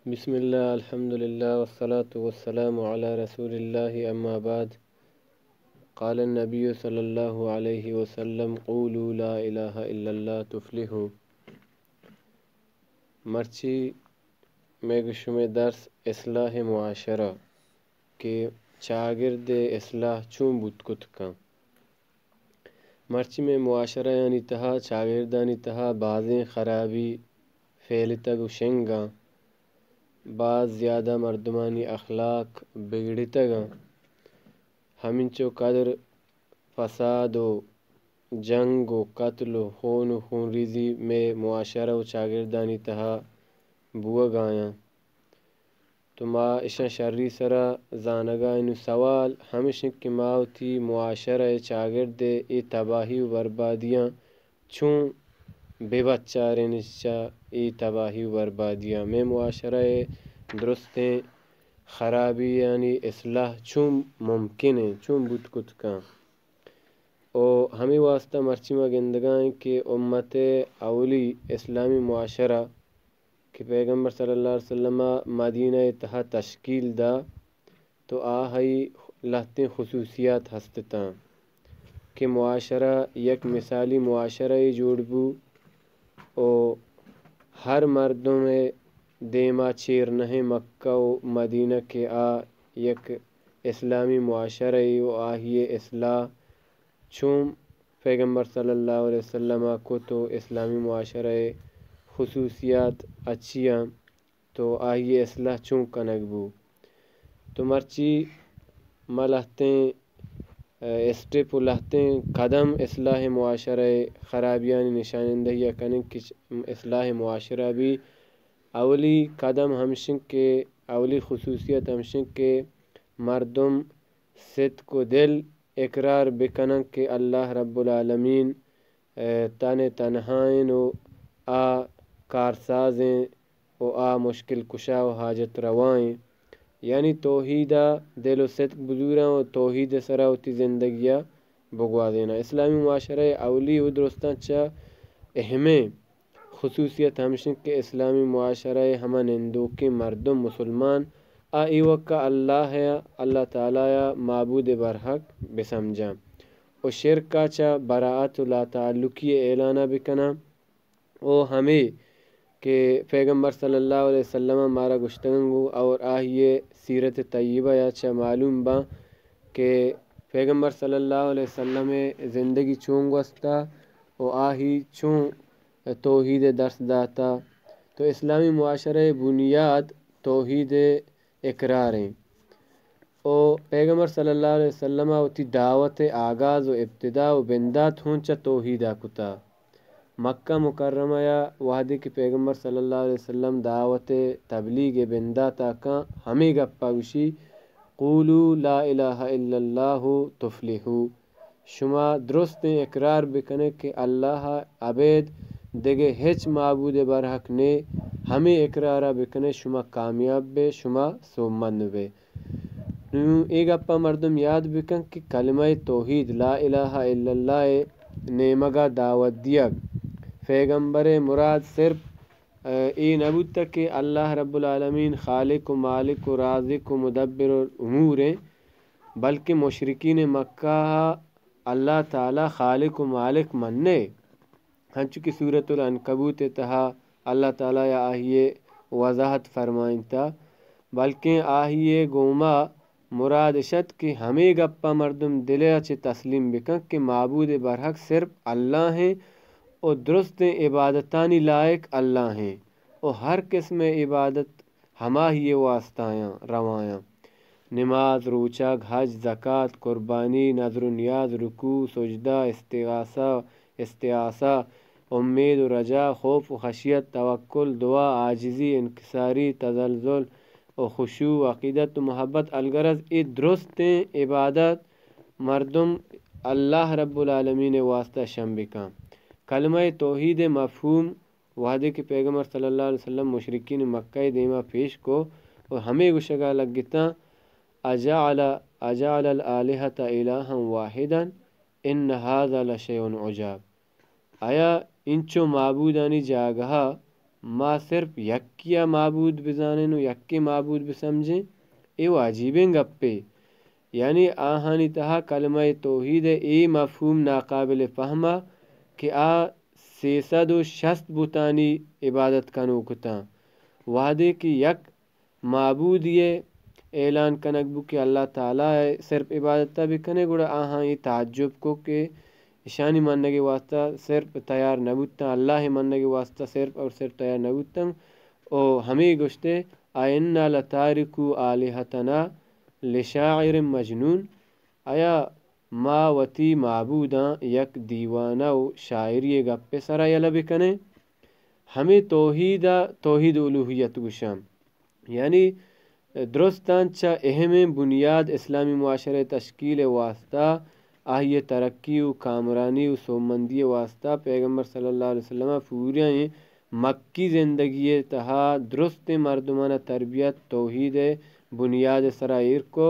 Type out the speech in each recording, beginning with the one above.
بسم الله، الحمد لله، والصلاة والسلام على رسول الله، أما بعد. قال النبي صلى الله عليه وسلم: قولوا لا إله إلا الله تفلحوا. مرچی مئے گوں شمئے درس اصلاح معاشرہ کہ چاگرد ءِ اصلاح چون بوت کت کن. مرچی مئے معاشرہ آنی تہا، چاگردانی تہا بازیں خرابی پھیلتگ و شنگاں، باز زیادہ مردمانی اخلاق بگڑتگاں. ہمینچو قدر فساد و جنگ و قتل و خون و خونریزی مئے معاشرہ و چاگردانی تہا بوگایاں. تو ما اشاں شری سرا زانگا ایں. نوں سوال ہمیش انت کہ ما وتی معاشرہ ءِ چاگرد ءِ اے تباہی و بربادیاں چون بہ بچارین چہ اے تباہی و بربادیاں؟ مئے معاشرہ ءِ درستیں خرابیانی اصلاح چون ممکن انت، چون بوت کت کن؟ او ہمے واسطہ مرچی ما گندگا ایں کہ امت ءِ اولی اسلامی معاشرہ کہ پیغمبر صلی اللہ علیہ وسلم ءَ مدینہ ءِ تہا تشکیل دا، تو آہی لہتیں خصوصیات ہست اتاں کہ معاشرہ یک مثالی معاشرہ یے جوڑ بو و ہر مردم ءِ دیما چیر نہ ایں مکہ و مدینہ کہ آ یک اسلامی معاشرہ یے و آہی ءِ اصلاح چون پیغمبر صلی اللہ علیہ وسلم ءَ کت و اسلامی معاشرہ ءِ خصوصیات اچیاں، تو آئی ءِ اصلاح چون کنگ بو؟ تو مرچی ما لہتیں، ءَ، اسٹیپ و لہتیں قدم اصلاح معاشرہ ءِ خرابیانی نشاندہی ءَ کنیں کہ اصلاح معاشرہ بی. اولی قدم ہمشن کہ اولی خصوصیت ہمشن کہ مردم صدق و دل اقرار بکنن کہ اللہ رب العالمین، ءَ، تن تنہائیں و آ کارسازیں و آ مشکل کشا و حاجت روائیں. یعنی توحید ءَ دل و صدق بزوراں و توحید ءِ سرا وتی زندگی ءَ بگوازیناں. اسلامی معاشرہ ءِ اولی و درستاں چہ اہمیں خصوصیت ہمشن کہ اسلامی معاشرہ ءِ ہما نندوکیں مردم مسلمان آ ایوکا اللہ ءَ، اللہ تعالی ءَ معبود برحق بسمجاں و شرک ءَ چہ براءت و لاتعلقی ءِ اعلان ءَ بکناں و ہمے کہ پیغمبر صلی اللہ علیہ وسلم ءَ مارا گوشتگن گو اور آہی ءِ سیرت طیبہ ءَ چہ معلوم باں کہ پیغمبر صلی اللہ علیہ وسلم ءِ زندگی چون گوستا و آہی چون توحید ءِ درس داتا. تو اسلامی معاشرہ ءِ بنیاد توحید ءِ اقرار ایں و پیغمبر صلی اللہ علیہ وسلم ءَ وتی دعوت ءِ آغاز و ابتدا و بندات ہوں چہ توحید ءَ کتا. مکہ مکرمہ ءَ وہدے کہ پیغمبر صلی اللہ علیہ وسلم دعوت ءِ تبلیغ ءِ بندات ءَ کاں، ہمے گپ ءَ گوشی: قولوا لا الہ الا اللہ تفلحوا. شما درستیں اقرار بکنے کہ اللہ ءَ ابید دگہ ہچ معبود برحق نے، ہمے اقرار ءَ بکنے شما کامیاب بے، شما سوبمند بے. نوں اے گپ ءَ مردم یاد بکن کہ کلمہ توحید لا الہ الا اللہ ءِ نیمگ ءَ دعوت دیگ پیغمبر ءِ مراد صرف، ءَ، اے نہ بوتگ کہ اللہ رب العالمین خالق و مالک و رازق و مدبر الامور ایں، بلکہ مشرکین مکہ ءَ اللہ تعالی خالق و مالک منّے، ہنچو کہ سورۃ العنکبوت ءِ تہا اللہ تعالی ءَ آہی ءِ وضاحت فرمائینتا، بلکیں آہی ءِ گوما مراد اش ات کہ ہمے گپ ءَ مردم دل ءَ چہ تسلیم بکن کہ معبود برحق صرف اللہ ایں و درستیں عبادتانی لائق اللہ ایں و ہر قسم ءِ عبادت ہماہی ءِ واسطہ آیاں روایاں. نماز، روچگ، حج، زکات، قربانی، نذر و نیاز، رکوع، سجدہ، استغاثہ، استعاصہ، امید و رجا، خوف و خشیت، توکل، دعا، عاجزی، انکساری، تذلل و خشوع و عقیدت و محبت. الغرض اے درستیں عبادت مردم اللہ رب العالمین ءِ واسطہ شم بکن. کلمہ توحید ءِ مفہوم وہدے کہ پیغمبر صلی اللہ علیہ وسلم مشرکین مکہ ءِ دیما پیش کو و ہمے گوشگا لگتاں: اجعل، اجعل الآلہۃ الہا واحدا ان ھذا لشیء عجاب. آیا انچو معبودانی جاگہا ما صرف یکیا معبود بزانیں و یکے معبود بسمجھیں، اے واجبیں گپے۔ یعنی آہانی تہا کلمہ توحید ءِ اے مفہوم ناقابل فہم ءَ کہ آ سیصد و شست بتانی عبادت کنوک اتاں۔ وہدے کہ یک معبودی ءِ اعلان کنگ بو کہ اللہ تعالی ءِ صرف عبادت ءَ بکنے، گڑا آہاں اے تعجب کو کہ اشانی منگ ءِ واسطہ صرف تیار نہ بوتاں، اللہ ءِ منگ ءِ واسطہ صرف اور صرف تیار نہ بوتاں۔ او ہمے گوشتے، "ائنا لتارکو آلہتنا لشاعر مجنون"، آیا ما وتی معبوداں یک دیوانہ و شاعری ءِ گپ ءِ سرا یلہ بکنیں؟ ہمے توحید ءَ توحید الوہیت گوشاں۔ یعنی درستاں چہ اہمیں بنیاد اسلامی معاشرہ ءِ تشکیل ءِ واسطہ، آئی ءِ ترقی و کامرانی و سوبمندی ءِ واسطہ پیغمبر صلی اللہ علیہ وسلم ءَ پوریں مکی زندگی ءِ تہا درستیں مردمان ءَ تربیت توحید ءِ بنیاد ءِ سرا ایر کو۔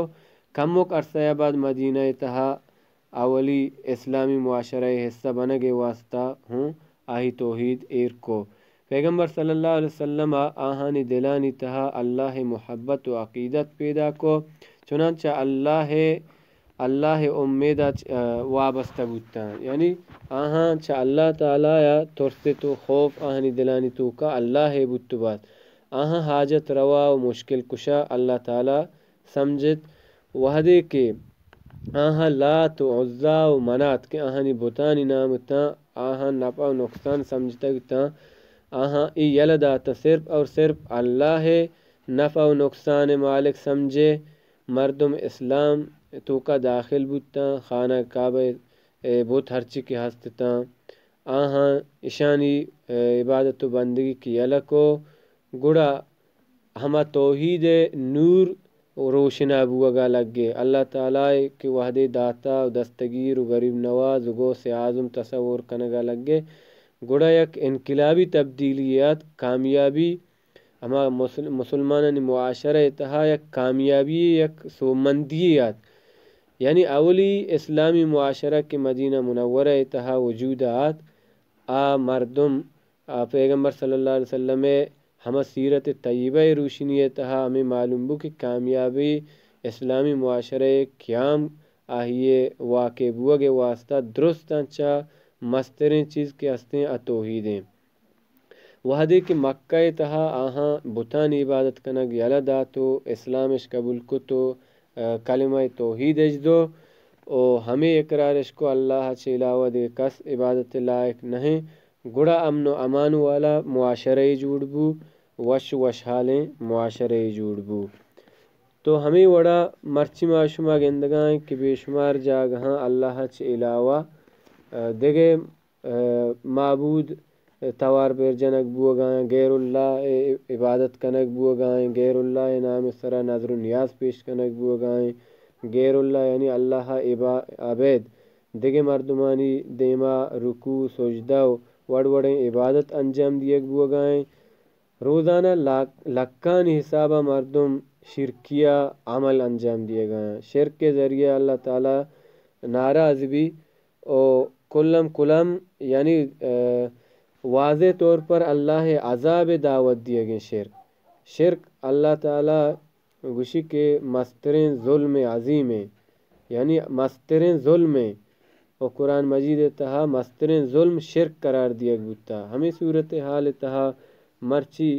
کمک عرصہ ءَ بعد مدینہ ءِ تہا اولی اسلامی معاشرہ ءِ حصہ بنگ ءِ واسطہ ہوں آئی توحید ایر کو۔ پیغمبر صلی اللہ علیہ وسلم ءَ آہانی دلانی تہا اللہ ءِ محبت و عقیدت پیدا کو، چنانچہ اللہ ءِ، اللہ ءِ امید ءَ چ-، ءَ وابستہ بوتاں۔ یعنی آہاں چہ اللہ تعالی ءَ ترست و خوف آہانی دلانی توکا اللہ ءِ بوت بات۔ آہاں حاجت روا و مشکل کشا اللہ تعالی سمجھت۔ وہدے کہ آہاں لات و عزیٰ و منات کہ آہانی بتانی نام اتاں، آہاں نفع و نقصان سمجھتگ اتاں، آہاں اے یلہ داتاں صرف اور صرف اللہ ءِ نفع و نقصان ءِ مالک سمجھے۔ مردم اسلام توکا داخل بوتاں، خانہ کعبہ ءِ بت ہرچی کہ ہست اتاں، آہاں اشانی عبادت و بندگی کہ یلہ کو، گڑا ہما توحید ءِ نور روشنا بوگا لگے۔ اللہ تعالی کہ وہدے داتا و دستگیر و غریب نواز و غوث اعظم تصور کنگا لگے، گڑا یک انقلابی تبدیلی آت، کامیابی ہما مسل-، مسلمانانی معاشرہ ءِ تہا یک کامیابی، یک سوبمندی آت۔ یعنی اولی اسلامی معاشرہ کہ مدینہ منورہ ءِ تہا وجود آت، آ مردم آ پیغمبر صلی اللہ علیہ وسلم ءِ ہما سیرت طیبہ ءِ روشنی ءِ تہا ہمے معلوم بو کہ کامیابی اسلامی معاشرہ ءِ قیام آئی ءِ واقع بوگ ءِ واسطہ درستاں چہ مستریں چیز کہ ہستیں آ توحید ایں۔ وہدے کہ مکہ ءِ تہا آہاں بتانی عبادت کنگ یلہ دات و اسلام اش قبول کت و، ءَ، کلمہ توحید اش دو و ہمے اقرار اش کو اللہ ءَ چہ علاوہ دگہ کس عبادت ءِ لائق نہ ایں، گڑا امن و امان والا معاشرہ ءِ جوڑ بو، وش وشحالیں معاشرہ ءِ جوڑ بو۔ تو ہمے وڑا مرچی ما شما گندگا ایں کہ بے شمار جاگہاں اللہ ءَ چہ علاوہ، ءَ، دگہ، ءَ، معبود توار بیر جنگ بوگا ایں، غیر اللہ ءِ عبادت کنگ بوگا ایں، غیر اللہ ءِ نام ءِ سرا نذر و نیاز پیش کنگ بوگا ایں، غیر اللہ یعنی اللہ ءَ عبا-، ابید دگہ مردمانی دیما رکوع، سجدہ و وڑ وڑیں عبادت انجام دیگ بوگا ایں۔ روزانہ لاکھ-، لکھانی حسابا مردم شرکیہ عمل انجام دیگا ایں۔ شرک ءِ ذریعہ اللہ تعالی ناراض بی و کلم کلم یعنی، ءَ، واضح طور پر اللہ ءِ عذاب ءِ دعوت دیگیں شرک۔ شرک اللہ تعالی گوشی کہ مستریں ظلم عظیم ایں، یعنی مستریں ظلم ایں۔ و قرآن مجید ءِ تہا مستریں ظلم شرک قرار دیگ بوتا۔ ہمے صورتحال ءِ تہا مرچی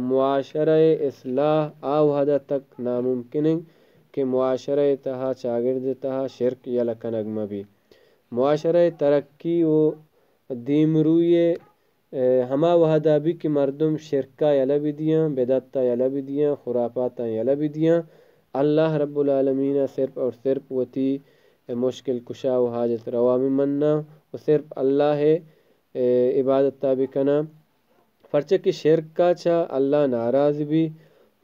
معاشرہ ءِ اصلاح آ وہدا تک ناممکن ایں کہ معاشرہ ءِ تہا، چاگرد ءِ تہا شرک یلہ کنگ مہ بی۔ معاشرہ ءِ ترقی و دیمروئی ءِ، ءَ، ہما وہدا بی کہ مردم شرکا یلہ بدیاں، بدعتا یلہ بدیاں، خرافاتاں یلہ بدیاں، اللہ رب العالمین ءَ صرف اور صرف وتی مشکل کشا و حاجت روا بہ مناں و صرف اللہ ءِ، ءَ، عبادتا بکناں۔ پرچہ کہ شرکا چہ اللہ ناراض بی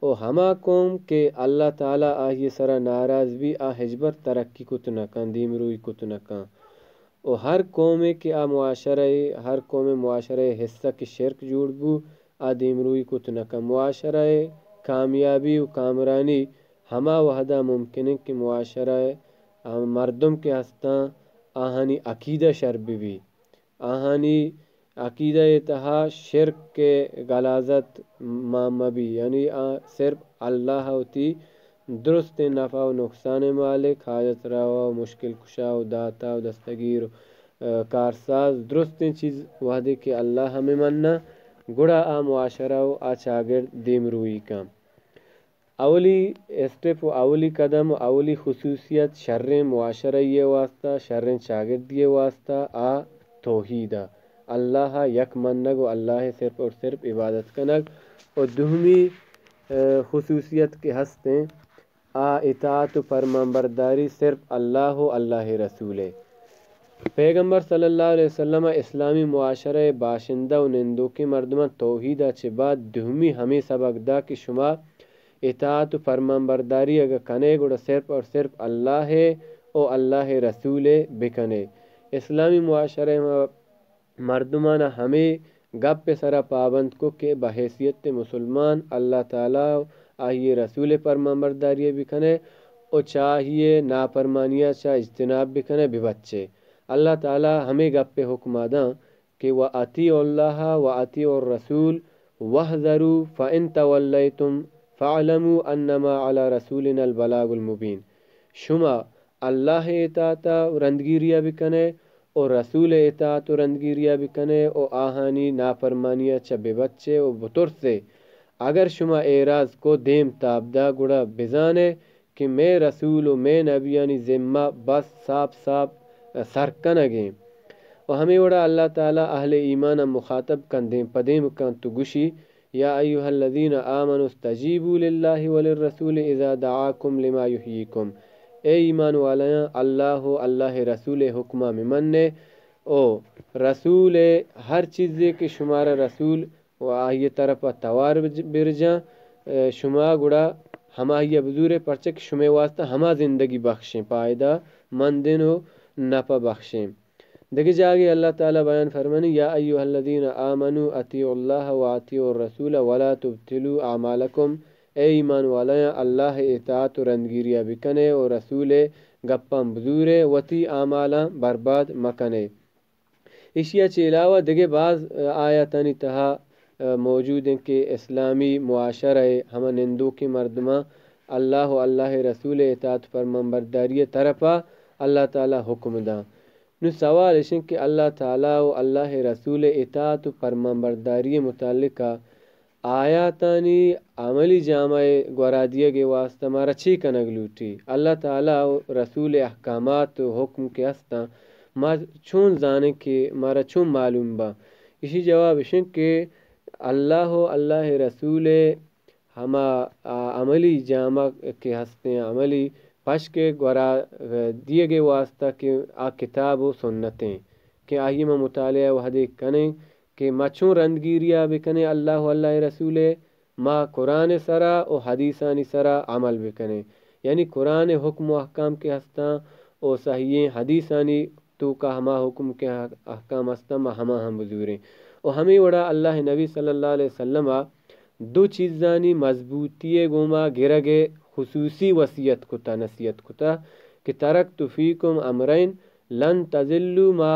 و ہما قوم کہ اللہ تعالی آئی ءِ سرا ناراض بی، آ ہچبر ترقی کت نہ کن، دیمروئی کت نہ کن۔ و ہر قومے کہ آ معاشرہ ءِ، ہر قوم معاشرہ ءِ حصہ کہ شرک جوڑ بو، آ دیمروئی کت نہ کن۔ معاشرہ ءِ کامیابی و کامرانی ہما وہدا ممکن ایں کہ معاشرہ ءِ مردم کہ ہستاں، آہانی عقیدہ شر بہ بی۔ آہانی، عقیدہ ءِ تہا شرک ءِ غلاظت ما مہ بی، یعنی آ صرف اللہ ءَ وتی درستیں نفع و نقصان ءِ مالک، حاجت روا و مشکل کشا و داتا و دستگیر و، آ، کارساز، درستیں چیز وہدے کہ اللہ ہمے مننا، گڑا آ معاشرہ و آ چاگرد دیمروئی کن۔ اولی اسٹپ و اولی قدم و اولی خصوصیت شریں معاشرہ ءِ واسطہ، شریں چاگردی ءِ واسطہ آ توحید ءَ، اللہ ءَ یک منگ و اللہ ءِ صرف اور صرف عبادت کنگ۔ و دومی، آ، خصوصیت کہ ہستیں، آ اطاعت و فرمانبرداری صرف اللہ و اللہ ءِ رسول ءِ۔ پیغمبر صلی اللہ علیہ وسلم ءَ اسلامی معاشرہ ءِ باشندہ و نندوکیں مردماں توحید ءَ چہ بعد دومی ہمے سبق دا کہ شما اطاعت و فرمانبرداری اگہ کنے، گڑا صرف اور صرف اللہ ءِ و اللہ ءِ رسول ءِ بکنے۔ اسلامی معاشرہ ءِ مردماں ہمے گپ ءِ سرا پابند کو کہ بحیثیت مسلمان اللہ تعالی و آئی ءِ رسول ءِ فرمانبرداری ءَ بکنے و چہ آئی ءِ نافرمانی ءَ چہ اجتناب بکنے، ببچے۔ اللہ تعالی ہمے گپ ءِ حکم ءَ داں کہ و اطیعوا اللہ و اطیعوا الرسول واحذروا فان تولیتم فاعلموا انما علی رسولنا البلاغ المبین۔ شما اللہ ءِ اطاعت ءَ رندگیری ءَ بکنے و رسول ءِ اطاعت و رندگیری ءَ بکنے و آہانی نافرمانی ءَ چہ ببچے و بترسے۔ اگر شما اعراض کو، دیم تاب دا، گڑا بزانے کہ مئے رسول و مئے نبیانی ذمہ بس ساپ ساپ سر کنگیں۔ و ہمے وڑا اللہ تعالی اہل ایمان ءَ مخاطب کن، دیم پہ دیم کنت و گوشی، یا ایھا الذین آمنوا استجیبوا للہ وللرسول اذا دعاکم لما یحییکم۔ اے ایمان والیاں، اللہ و اللہ ءِ رسول ءِ حکم ءَ مہ منے و رسول ءِ ہر چیزے کہ شمارا رسول و آئی ءِ طرف ءَ توار بج-، برجاں، اے، شما گڑا ہمائی ءَ بزورے، پرچہ کہ شمئے واسطہ ہما زندگی بخشیں، پائدہ مندیں و نفع بخشیں۔ دگہ جاگے اللہ تعالی بیان فرمانی، یا ایھا الذین آمنوا اطیعوا اللہ و اطیعوا الرسول ولا تبطلوا اعمالکم۔ اے ایمان والیاں، اللہ ءِ اطاعت و رندگیری ءَ بکنے و رسول ءِ گپاں بزورے، وتی اعمالاں برباد مکنے۔ ایشی ءَ چہ علاوہ دگہ باز آیاتانی تہا موجود ایں کہ اسلامی معاشرہ ءِ ہما نندوکیں مردماں اللہ و اللہ ءِ رسول ءِ اطاعت فرمانبرداری ءِ طرف ءَ اللہ تعالی حکم داں۔ نوں سوال اش انت کہ اللہ تعالی و اللہ ءِ رسول ءِ اطاعت و فرمانبرداری ءِ متعلق ءَ آیاتانی عملی جامہ ءِ گورا دیگ ءِ واسطہ مارا چے کنگ لوٹی؟ اللہ تعالی و رسول ءِ احکامات و حکم کہ ہستاں، ما چون زانیں کہ مارا چون معلوم باں؟ ایشی جواب اش انت کہ اللہ و اللہ ءِ رسول ءِ ہما، آ، عملی جامہ کہ ہستیں، عملی پشک ءِ گورا دیگ ءِ واسطہ کہ آ کتاب و سنت ایں کہ آئی ءِ ما مطالعہ وہدے کنیں کہ ما چون رندگیری ءَ بکنیں اللہ و اللہ ءِ رسول ءِ، ما قرآن ءِ سرا و حدیثانی سرا عمل بکنیں۔ یعنی قرآن ءِ حکم و احکام کہ ہستاں و صحیحیں حدیثانی توکا ہما حکم کہ احکام ہستاں، ما ہما ہم بزوریں۔ و ہمے وڑا اللہ ءِ نبی صلی اللہ علیہ وسلم ءَ دو چیزانی مضبوطی ءِ گوما گرگ ءِ خصوصی وصیت کتا، نصیحت کتا کہ ترکت فیکم امرین لن تضلوا ما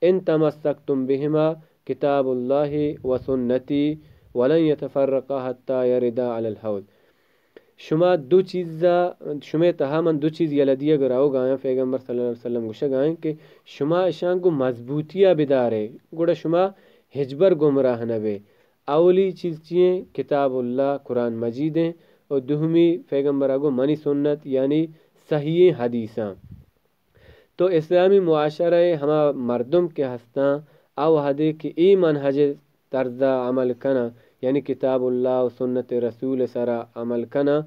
ان تمسکتم بہما کتاب اللہ و سنتی ولن یتفرقا حتی یردا علی الحوض۔ شما دو چیزا، شمے تہا من دو چیز یلہ دیگ ءَ روگ ءَ آں، پیغمبر صلی اللہ علیہ وسلم گوشگ ءَ انت کہ شما اشاں گوں مضبوطی ءَ بدارے، گڑا شما ہچبر گمراہ نہ بے۔ اولی چیز چی ایں؟ کتاب اللہ، قرآن مجید ایں، و دومی پیغمبر ءَ گوں منی سنت، یعنی صحیحیں حدیثاں۔ تو اسلامی معاشرہ ءِ ہما مردم کہ ہستاں، آ وہدے کہ اے منہج ءِ طرز ءَ عمل کناں، یعنی کتاب اللہ و سنت رسول ءِ سرا عمل کناں،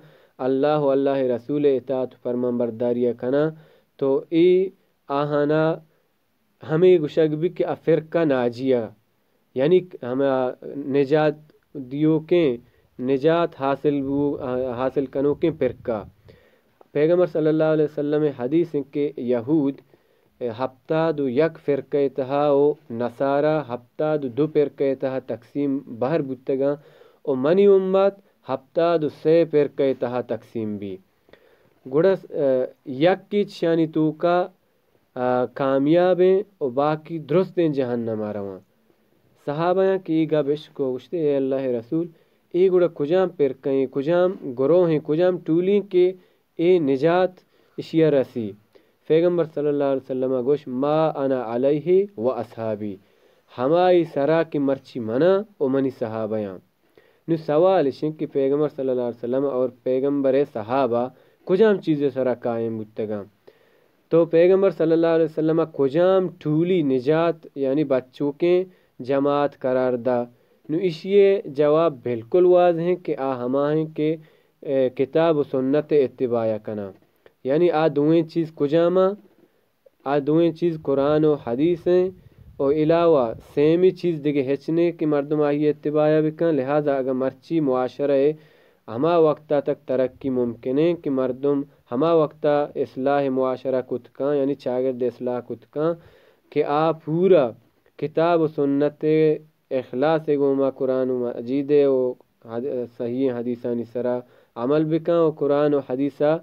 اللہ و اللہ ءِ رسول ءِ اطاعت و فرمانبرداری ءَ کناں، تو اے آہانا ہمے گوشگ بیت کہ آ فرقہ ناجیہ، یعنی ہما نجات دیوکیں، نجات حاصل بو-، حاصل کنوکیں فرقہ۔ پیغمبر صلی اللہ علیہ وسلم ءِ حدیث انت کہ یہود ہپتاد و یک فرقہ ءِ تہا و نصارا ہپتاد و دو فرقہ ءِ تہا تقسیم بہر بوتگاں و منی امت ہپتاد و سے فرقہ ءِ تہا تقسیم بی۔ گڑا، آ، یکے چشانی توکا، آ، کامیاب ایں و باقی درستیں جہنم ءَ رواں۔ صحابیاں کہ اے گپ اشکو، گوشتے، اے اللہ ءِ رسول، اے گڑا کجام پرکہ ایں، کجام گروہ ایں، کجام ٹولی ایں کہ اے نجات اشی ءَ رسی؟ پیغمبر صلی اللہ علیہ وسلم ءَ گوش، ما انا علیہ و اصحابی، ہمائی سرا کہ مرچی من آں و منی صحابیاں۔ نوں سوال اش انت کہ پیغمبر صلی اللہ علیہ وسلم اور پیغمبر ءِ صحابہ کجام چیز ءِ سرا قائم بوتگاں؟ تو پیغمبر صلی اللہ علیہ وسلم ءَ کجام ٹولی نجات، یعنی بچوکیں جماعت قرار دا؟ نوں اشی ءِ جواب بالکل واضح ایں کہ آ ہما ایں کہ، اے، کتاب و سنت ءِ اتباع کناں۔ یعنی آ دوئیں چیز کجام آں؟ آ دوئیں چیز قرآن و حدیث ایں، و علاوہ سیمی چیز دگہ ہچ نے کہ مردم آئی اتباع بکن۔ لہذا اگاں مرچی معاشرہ ءَ ہما وقتا تک ترقی ممکن ایں کہ مردم ہما وقتا اصلاح معاشرہ کت کن، یعنی چاگرد اصلاح کت کن کہ آ پورا کتاب و سنت ءِ اخلاص ءِ گوما قرآن و مجید ءِ و حد-، صحیح حدیثانی سرا عمل بکن و قرآن و حدیث ءَ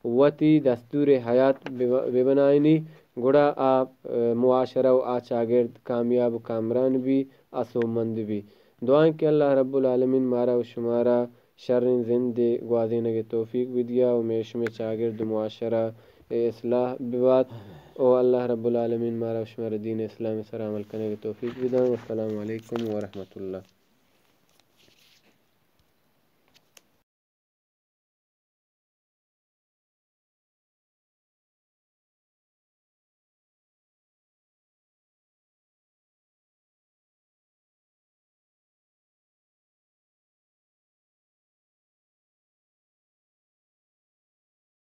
وتی دستور حیات بب-، ببنائینی، گڑا آ، اے، معاشرہ و آ چاگرد کامیاب و کامران بی، آ سوبمند بی۔ دعا ایں کہ اللہ رب العالمین مارا و شمارا شریں زندے گوازینگ ءِ توفیق بدیا و مئے شمئے چاگرد و معاشرہ ءِ اصلاح ببات و اللہ رب العالمین مارا و شمارا دین اسلام ءِ سرا عمل کنگ ءِ توفیق بدان۔ والسلام علیکم ورحمۃ اللہ۔